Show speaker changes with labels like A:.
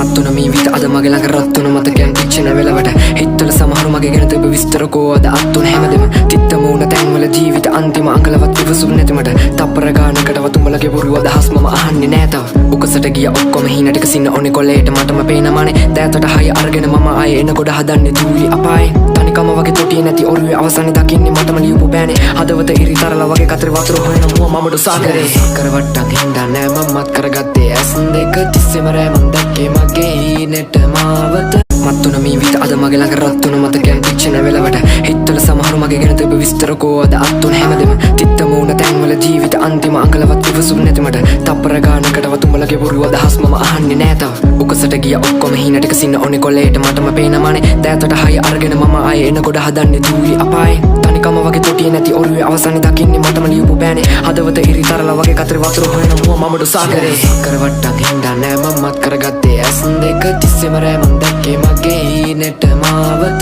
A: මත්තුන මේ විත අද මගේ ළඟ රත් වුණ මතකයන් පිච්චෙන වෙලවට. හිත්වල සමහරු මගේ ගැන තිබ්බ විස්තර කෝ අද අත්තුන හැමදෙම. තිත්ත මූණ තැන්වල ජීවිත අන්තිම අඟලවත් ඉවසුම් නැති මට. තප්පර ගානකටවත් උඹලගේ බොරු අදහස් මම අහන්නේ නෑ තව. උකසට ගිය ඔක්කොම හීන ටික සින්න ඕනේ කොලේට මටම පේන මනේ. දෑතට හය අරගෙන මම ආයේ එන ගොඩ හදන්නේ දූලි අපායේ. තනිකම වගේ තොටියේ නැති ඔරුවේ අවසානයේ දකින්නේ මටම ලියපු බෑනේ. හදවත ඉරි තරලා වගේ කතරේ වතුර හොයන මුව මමඩු සාගරේ. කරවට්ටන් හින්දා නෑ මම මත් කරගත්තේ ඇස් දෙක. තිස්සෙම රෑ මං දැක්කේ මගේ හීනෙට මාවත. මත්තුන මේ විත අද මගේ ළඟ රත් වුණ මතකයන් පිච්චෙන වෙලවට. හිත්වල සමහරු මගේ ගැන තිබ්බ විස්තර කෝ අද අත්තුන හැමදෙම. තිත්ත මූණ තැන්වල ජීවිත අන්තිම අඟලවත් ඉවසුම් නැති මට. තප්පර ගානකටවත් උඹලගේ බොරු අදහස් මම අහන්නේ නෑ තව. උකසට ගිය ඔක්කොම හීන ටික සින්න ඕනේ කොලේට මටම පේන මනේ. දෑතට හය අරගෙන මම ආයේ එන ගොඩ හදන්නේ දූලි අපායේ. තනිකම වගේ තොටියේ නැති ඔරුවේ අවසානයේ දකින්නේ මටම ලියපු බෑනේ. හදවත ඉරි තරලා වගේ කතරේ වතුර හොයන මුව මමඩු සාගරේ. කරවට්ටන් හින්දා නෑ මම මත් කරගත්තේ ඇස් දෙක. තිස්සෙම රෑ මං දැක්කේ මගේ හීනෙට මාවත.